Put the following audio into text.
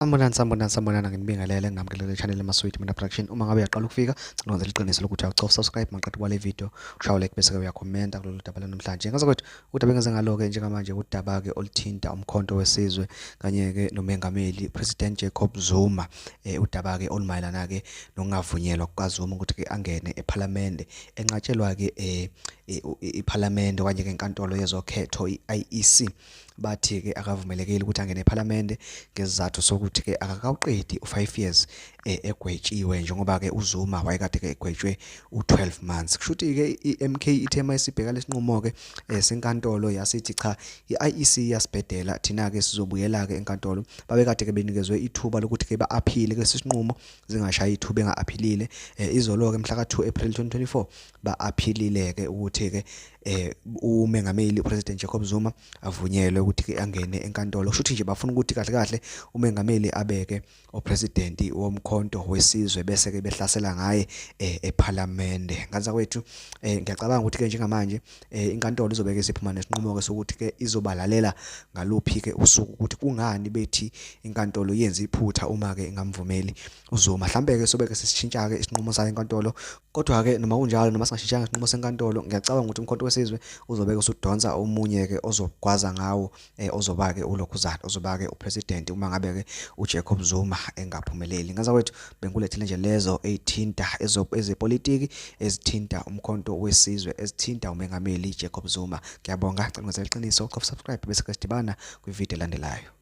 Sanibonani, sanibonani, sanibonani, nginibingelele nginamukele channel Maswiti Mina Production. Uma ngabe uyaqala ukufika, cela wenze iqiniso lokuthi uyacofa subscribe maqeda kwale video, ushaye like bese ke uyakhomenta kulolu daba lanamhlanje. Ngaze kwethu udaba engeze ngalo-ke njengamanje udaba-ke oluthinta umkhonto wesizwe kanye-ke nomengameli President Jacob Zuma. Udaba-ke olumayelana-ke nokungavunyelwa kukaZuma ukuthi-ke angene ePhalamende, enqatshelwa-ke iPhalamende okanye-ke inkantolo yezokhetho i-IEC. Bathi-ke akavumelekile ukuthi angene ePhalamende ngesizathu sokuthi-ke akakawuqedi u-5 years egwetshiwe, njengoba-ke uZuma wayekade-ke egwetshwe u-12 months. Kusho ukuthi-ke i-MK ithe uma isibheka lesinqumo-ke senkantolo yasithi cha, i-IEC iyasibhedela, thina-ke sizobuyela-ke enkantolo. Babekade-ke benikezwe ithuba lokuthi-ke ba-aphile kulesi sinqumo, zingashayi ithuba enga-aphilile. Izolo-ke mhla ka-2 April 2024 ba-aphilile-ke ukuthi-ke umengameli uPresident Jacob Zuma avunyelwe ukuthi-ke angene enkantolo. Kusho ukuthi nje bafuna ukuthi kahle kahle umengameli abeke opresident womkhonto wesizwe bese-ke behlasela ngaye ePhalamende. Ngaza kwethu ngiyacabanga ukuthi-ke njengamanje inkantolo izobeke isiphuma nesinqumo-ke sokuthi-ke izobalalela ngaluphi-ke usuku ukuthi kungani bethi inkantolo yenze iphutha uma-ke ingamvumeli uZuma. Mhlambe-ke sobeke sisishintsha-ke isinqumo sayo inkantolo, kodwa-ke noma kunjalo, noma singashintshanga isinqumo senkantolo, ngiyacabanga ukuthi umkhonto wesizwe uzobeke usudonsa omunye-ke ozogwaza ngawo, ozoba-ke ulokhuzana, ozoba-ke upresident uma ngabe-ke uJacob Zuma engaphumeleli. Ngaza kwethu bengikulethele nje lezo ey'thinta ezepolitiki, ezithinta umkhonto wesizwe, ezithinta umengameli Jacob Zuma. Ngiyabonga, cela ungenzele iqiniso, cofa subscribe bese ke sidibana kwividiyo elandelayo.